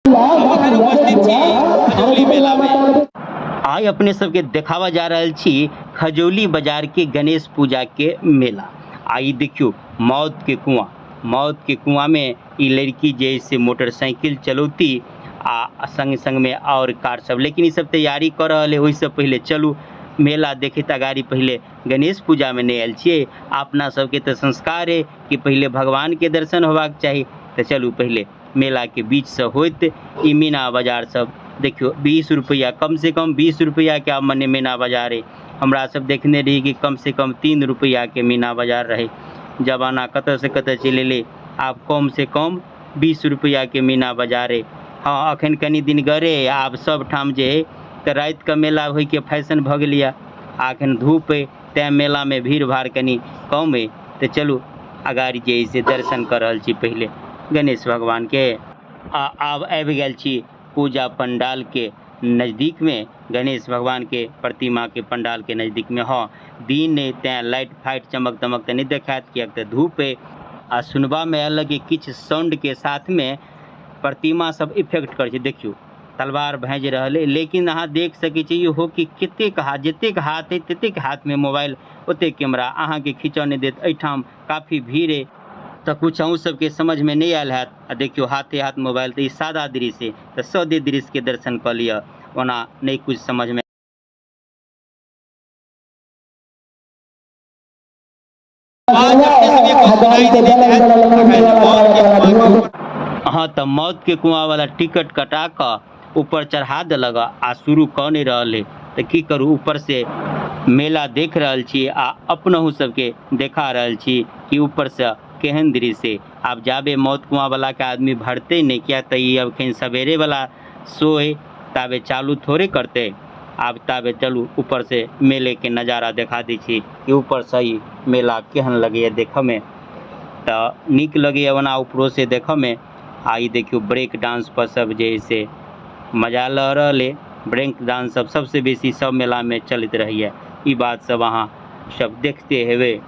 हम एखन उपस्थित छी खजौली मेलामे। आइ अपने सबके देखाबऽ जा रहल छी खजौली बाजार के गणेश पूजा के मेला। आ ई देखियौ मौत के कुआं, मौत के कुआं में ई लड़की जे से मोटरसाइकिल चलौती आ संग संग में और कार सब, लेकिन ई सब तैयारी कऽ रहल है। ओहिसँ पहिले चलू मेला देखैत अगाड़ी पहिले गणेश पूजा में नहि आयल छियै। अपना सबके तऽ संस्कार है कि पहिले भगवान के दर्शन होबाक चाही, तऽ चलू पहिले मेला के बीच से होइत ई मीना बाजार सब देखियौ। 20 रुपैआ, कम से कम 20 रुपैआ के आब मने मीना बाजार है। हमरा सब देखने रही कि कम से कम 3 रुपैआ के मीना बाजार रहे। जमाना कतऽ से कतऽ चलि एलै, आब कम से कम 20 रुपैआ के मीना बाजार है। हाँ, अखन कनी दिन गरे आब सब ठाम जे है तऽ राति के मेला होय के फैशन भऽ गेलैया। आ अखन धूप है तैं मेला में भीड़ भाड़ कनी कम है। तऽ चलू अगाड़ी जे है से दर्शन कऽ रहल छी पहिले गणेश भगवान के। आ आब आबि गेल छी पूजा पंडाल के नजदीक में, गणेश भगवान के प्रतिमा के पंडाल के नजदीक में। हाँ, दिन है तैं लाइट फाइट चमक दमक तऽ नहि देखायत, किएक तऽ धूप है। आ सुनबा में आयल कि किछु साउंड के साथ में प्रतिमा सब इफेक्ट करै छै। देखियौ तलवार भाँजि रहल है, लेकिन अहाँ देख सकै छी इहो कि कतेक हाथ, जतेक हाथ है ततेक हाथ में मोबाइल, ओतेक कैमरा अहाँके खींचऽ नहि देत। एहिठाम काफी भीड़ है तऽ कुछ अहूँ सबके समझ में नहि आयल हैत। आ देखियौ हाथे हाथ मोबाइल, तऽ ई सादा दृश्य है, तऽ सादे दृश्य के दर्शन कऽ लिअ, ओना नहि कुछ समझ में। आवाज अपने सबके सुनाई देने हैत अखन मौत के कुआं के ऊपर। हाँ, तऽ मौत के कुआं वाला टिकट कटा कऽ ऊपर चढ़ा देलक आ शुरू कऽ नहि रहल है, तऽ की करू, ऊपर से मेला देख रहल छी आ अपनहु सबके देखा रहल छी कि ऊपर से केहन दृश्य है। आब जाबे मौत कुआं वाला के आदमी भरते नहि, किया तऽ ई अखन सवेरे वाला शो है, ताबे चालू थोड़े करते। आब ताबे चलू ऊपर से मेले के नजारा देखा दै छी कि ऊपर से ई मेला केहन लगैया देखऽ में। तऽ नीक लगैया ओना ऊपरो से देखऽ में। आ ई देखियौ ब्रेक डांस पर सब जे है से मजा लऽ रहल है। ब्रेक डांस सब सबसे बेसी सब मेला में चलैत रहैया, ई बात सब अहाँ सब देखते हेबै।